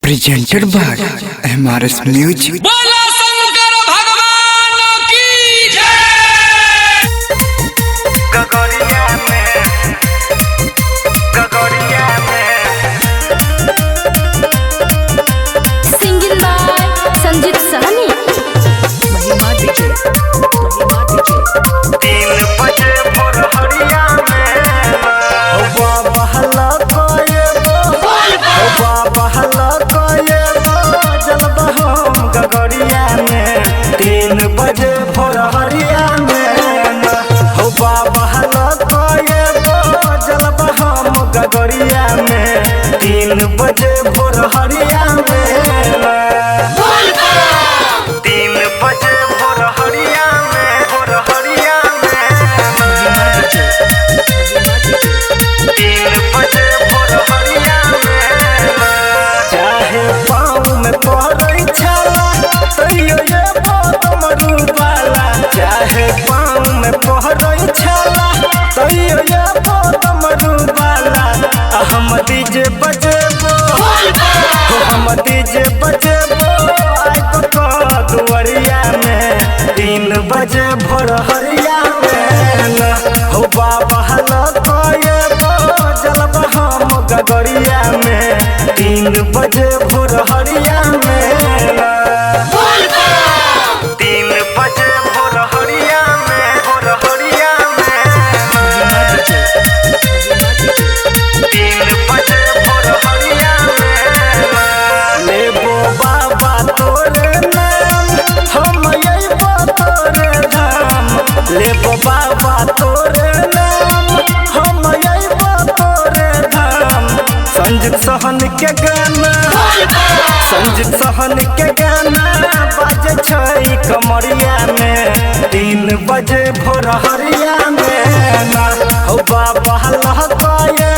Presented by MRS Music. बोला शंकर भगवान की जय। गगरिया में, गगरिया में। Singing by Sanjeev Sahni. Mahima DJ, Mahima DJ. 3 बजे भोर हरिया में। हो बाबा हल्ला कोएबो, हो बाबा हल्ला कोएबो, जलबा हम गगरिया में। 3 बजे भोर हरिया में। हो बाबा हल्ला कोएबो, जलबा हम गगरिया में। 3 बजे भोर हरिया में। 3 बजे भोर हरिया में, भोर हरिया में। महिमा डीजे, महिमा डीजे। 3 बजे भोर हरिया में। चाहे पाँव में पड़ै छाला, तैयो ये मरुबाला। चाहे पाँव में पड़ै छाला, तैयो ये मरुबाला। आ हम डीजे बजेबो, हो हम डीजे बजेबो, आइ तो दुआरिया में। 3 बजे भोर हरिया में। हो बाबा हलो कोएबो, जलबा हम गगरिया में। 3 बजे भोर हरिया में। 3 बजे भोर हरिया में, भोर हरिया में। महिमा डीजे, महिमा डीजे। 3 बजे भोर हरिया में। लेबो बाबा तोरे नाम, हम अइबो तोरे धाम। लेबो बाबा तोरे नाम, हम अइबो तोरे धाम। संजीत सहन के गाना, संजीत सहन के गाना बाजे छै कमरिया में। 3 बजे भोर हरिया में ना। हो बाबा लहकाए